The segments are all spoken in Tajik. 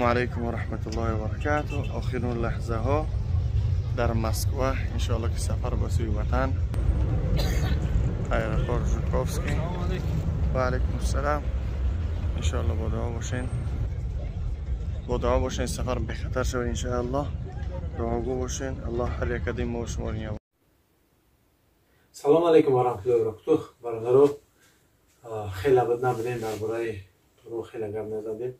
علیکم و رحمت الله و برکاته. آخرین لحظه ها در مسکو، انشاءالله که سفر به سوی وطن. aeroport ژوکوفسکی. و علیکم السلام. انشاءالله با دعا باشین، با دعا باشین سفر به خطر شود انشاءالله. دعاگو باشین. الله هر یک قدیم ما و شما رو. سلام علیکم و رحمت الله و برکاته. برادرو خیلی بد نبودیم، درباره تو خیلی گپ نزدیم.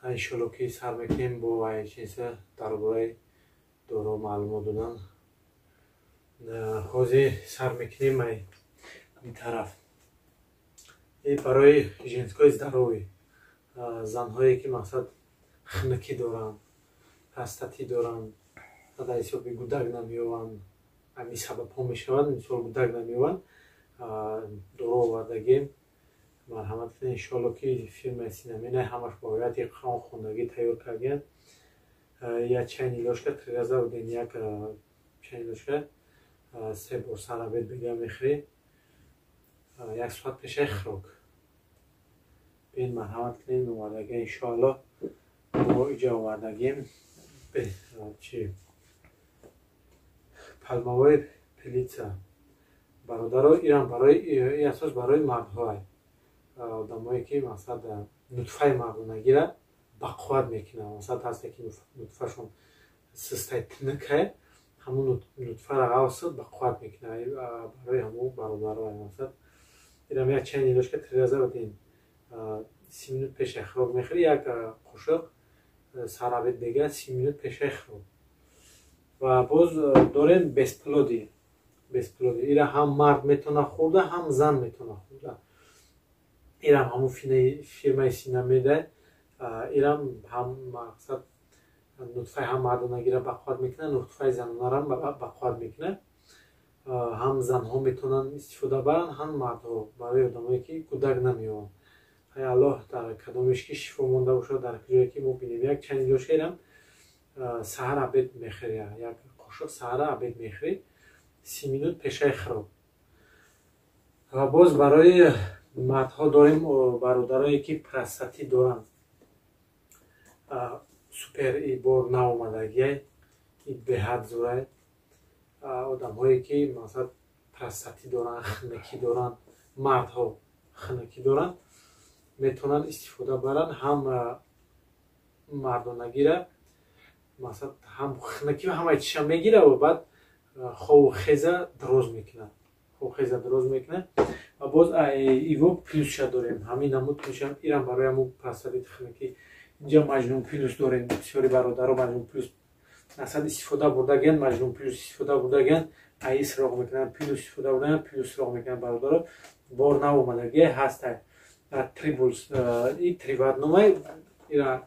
انشالله که سر میکنیم با چیز درباره دورو معلومات دادن. حوزه سر میکنیم این طرف. این برای женской здоровье، занҳое ки мақсад хунукӣ доранд, простатит доранд, дар ҳисоби гудак намеёванд, ҳамин сабабҳо мешаванд, мисол гудак намеёванд, дору овардагем. Марҳамат кунед, иншоалло ки фирмаи Синамена ҳамаш бо ояти Қуръон хондагӣ тайёр кардиянд. Як чайный ложка три раза в день, як чайный ложка се бор сар обед бега мехӯрӣ, як соат пешаи хӯрок. Бин марҳамат кунед, овардагӣ иншоалло мо иҷа овардагем. Чи пальмовая пыльца бародаро, ирам барои ин асос барои мардҳое, одамое ки мақсад нутфаи мардонагира бақувват мекунанд. Мақсад ҳасте ки нутфашон систаи тинукае, ҳамун нутфаро ғавсид бақувват мекунад барои ҳамун бародаро. Мақсад ирам як чайный ложка три раза в день, 30 минут пешаи хӯрок мехӯрӣ, як қошуқ сар обед бега, 30 минут пешаи хӯрок. Ва боз дорем бесплодие. Бесплодие ира ҳам мард метавонад хӯрда, ҳам зан метавонад хӯрда. Ирам ҳамун фирмаи Синамеда, ирам ҳам мақсад нутфаи ҳам мардонагиро бақувват мекунад, нутфаи занонаро бақувват мекунад. Ҳам занҳо метавонанд истифода баранд, ҳам мардҳо, барои одамое ки кӯдак намеёванд. Ай Аллоҳ дар кадомеш ки шифо монда бошад, дар ҷое ки мо бинем. Як чайный ложка ирам саҳар обед мехӯрӣ, як қошуқ саҳар обед мехӯрӣ, 30 минут пешаи хӯрок. Ва боз барои мардҳо дорем бародарое ки простатит доранд. Супер и бор наомадагиай, и беҳад зурай. Одамҳое ки масалан простатит доранд, хунукӣ доранд, мардҳо хунукӣ доранд, метавонанд истифода баранд. Ҳам мардонагира масалан ҳам хунукӣ ҳамаи чиша мегира ва баъд хову хеза дароз мекунад, хову хеза дароз мекунад. Ва боз иво плюсша дорем, ҳамин намуд плюсша ирам барои ҳамун простатит хунукӣ. Инҷа Маҷнун плюс дорем, бисёри бародаро Маҷнун плюс насад истифода бурдагиянд, Маҷнун плюс истифода бурдагиянд, аи сироғ мекунанд, плюс истифода бурдагиянд, плюс сироғ мекунанд. Бародаро бор наомадагия ҳаста трибулс и триватномай ира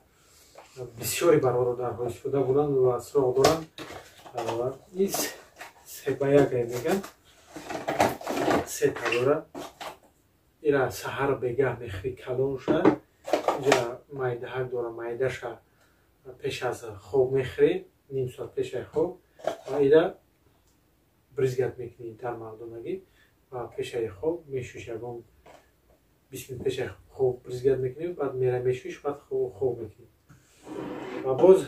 бисёри бародарҳо истифода бурданд ва сироғ доранд. И себаякае мегӯянд, сета дора. Ира саҳар бегаҳ мехӯрӣ калонша, инҷа майдаҳак дора, майдаша пеш аз хоб мехӯрӣ, ним соат пешаи хоб, ва ира брызгать мекунӣ дар мардонагӣ ва пешаи хоб мешӯш, ягон 20 минут пешаи хоб брызгать мекунӣ, баъд мера мешӯш, баъд хоб мекунӣ. Ва боз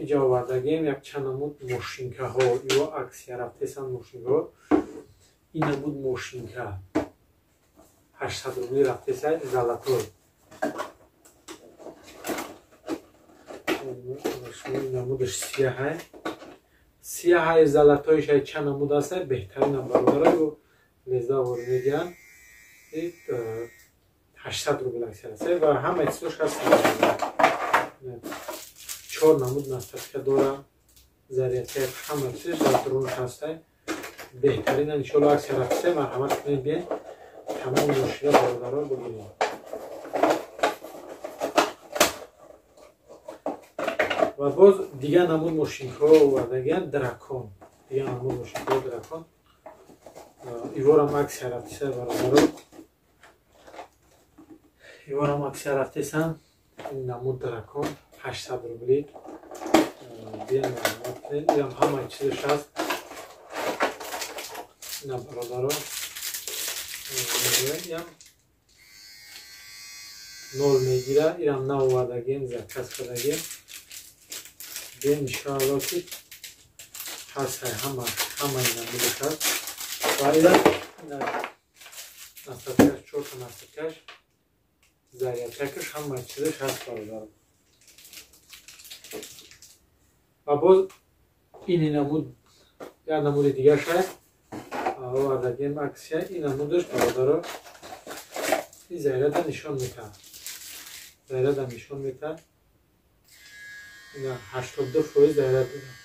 иҷа овардагем як чанд намуд мошинкаҳо, ё аксия рафтесан мошинкаҳо. Ин намуд мошинка 800 рубли рафтесай, золотой. Намудаш сияҳай, сияҳай золотойшай чанд намуд ҳастай, беҳтаринам бародаро лезда ворид мегиранд. 800 рубл аксия рафтесай ва ҳамаи чизош ҳаст. 4 намуд насадка дора, зарядка, ҳама чиз дар дарунаш ҳастай, беҳтаринам иншоалло аксия рафтесай. Марҳамат кунед, биед тамом мошина бародаро бигиред. Ва боз дигар намуд мошинкаҳо овардагиянд, дракон. Дигар намуд мошинкаҳо дракон. Иворам аксия рафтесай бародаро, иворам аксия рафтесан. Ин намуд дракон 800 рубли. Биен марҳамат кунед, ирам ҳамаи чизаш ҳаст. Ина бародаро, ям нол мегира. Ирам наовардагем, заказ кардагем. Бен иншоалло ки ҳастай ҳамаи намудаш ҳаст. Ва ира насадкаш, чорта насадкаш, зарядчакаш, ҳамаи чизаш ҳаст бародаро. Ва боз ини намуд, як намуди дигарш ҳаст, овардагем аксия. Ин намудаш бародаро ин заряда нишон метаҳад, заряда нишон метаҳад. Ина 82% заряд дорад.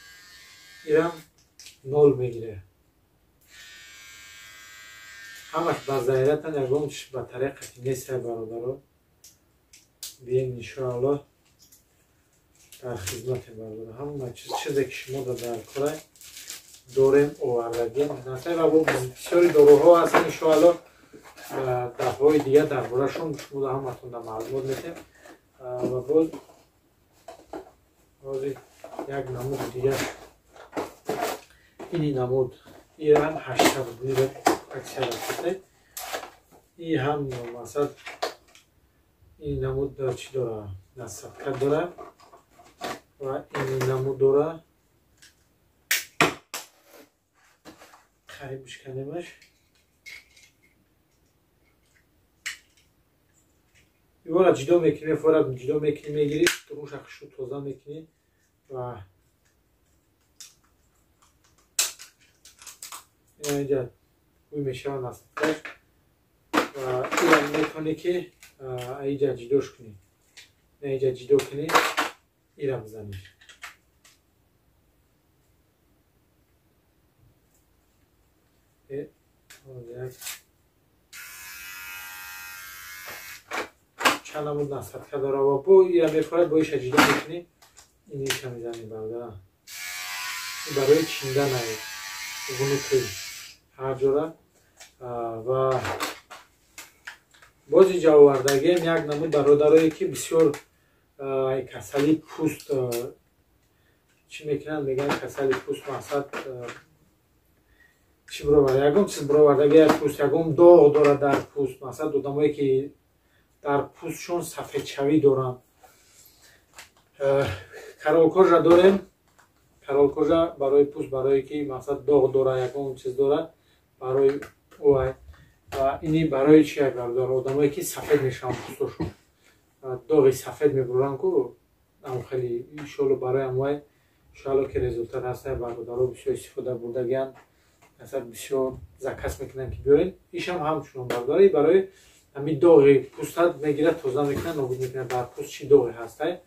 Ирам нол мегирад. Ҳамаш ба зарядатан, ягон батарея қатъи нестай бародаро. Бием иншоаллоҳ дар хизмате бародаро. Ҳама чизе ки шумо дар корай дорем, овардагем. Ва бо бисёри доруҳо ҳастанд иншоаллоҳ дафъаҳои дигар дар борашон шумо ҳаматон да маълумот метем. Ва боз ҳозир як намуди дигар, ини намуд, ира ҳам 800 рубли аксия рафта. И ҳам масалан ин намуд чӣ дора? Насадка дора ва ин намуд дора. Қариб бишканемаш. Ивора ҷидо мекунӣ, фора ҷидо мекунӣ, мегирӣ, туруша хушу тоза мекунӣ ва инҷа ӯй мешавад насадкаш. Ва ира метавонӣ ки аиҷа ҷидош кунӣ, иҷа ҷидо кунӣ, ира бизанӣ. Чанд намуд насадка дора ва бо ира мефорад, бо иша ҷидо мекунӣ, иниша мизанӣ бародара. Барои чиндан ай внутри ҳар ҷора. Ва боз инҷа овардагем як намуд бародарое ки бисёр касали пӯст чӣ мекунанд, мегӯянд касали пӯст мақсад чӣ бироварда, ягон чиз бировардаги пӯст, ягон доғ дорад дар пӯст. Мақсад одамое ки дар пӯстшон сафедшавӣ доранд. Каролкожа дорем. Каролкожа барои пӯст, барое ки мақсад доғ дорад, ягон чиз дорад, барои ӯ. Ва ини барои чи бародар, одамое ки сафед мешаванд пӯстошон, доғи сафед мебуранд ку, ам хеле иншоалло барои амвай иншоалло ки результат ҳаста. Бародаро бисёр истифода бурдагианд, масалан бисёр заказ мекунанд ки биёред. Ишам ҳамчунон бародари барои ҳамин доғи пӯстат мегирад, тоза мекунад, нобуд мекунад дар пӯст чӣ доғе ҳастай.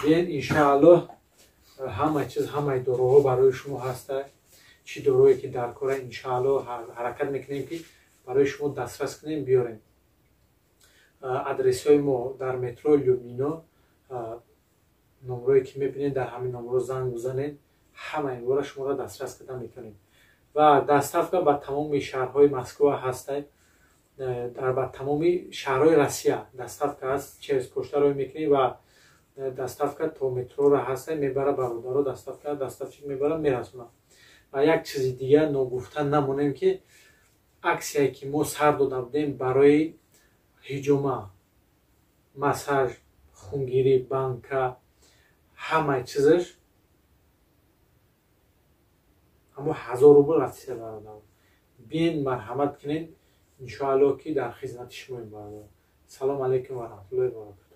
Биен иншоаллоҳ ҳамаи чиз, ҳамаи доруҳо барои шумо ҳастай. Чӣ доруе ки дар кора иншоаллоҳ ҳаракат мекунем ки барои шумо дастрас кунем, биёрем. Адресҳои мо дар метро Люблино, номрое ки мебинед, дар ҳамин номро занг бизанед, ҳамаи инвора шуморо дастрас карда метавонед. Ва доставка ба тамоми шаҳрҳои Москва ҳастай, дар ба тамоми шаҳрҳои Россия доставка ҳаст. Через почта рой мекунӣ ва доставка то метрора ҳастай, мебара бародаро, доставка, доставщик мебара, мерасонад. Ва як чизи дигар ногуфта намонем ки аксияе ки мо сар дода будем барои ҳиҷома, массаж, хунгирӣ, банка, ҳамаи чизаш ҳамо 1000 рубл рафтиса бародаро. Биен марҳамат кунед, иншоаллоҳ ки дар хизмати шумоем бародаро. Салом алайкум ва раҳматуллоҳи ва баракатуҳ.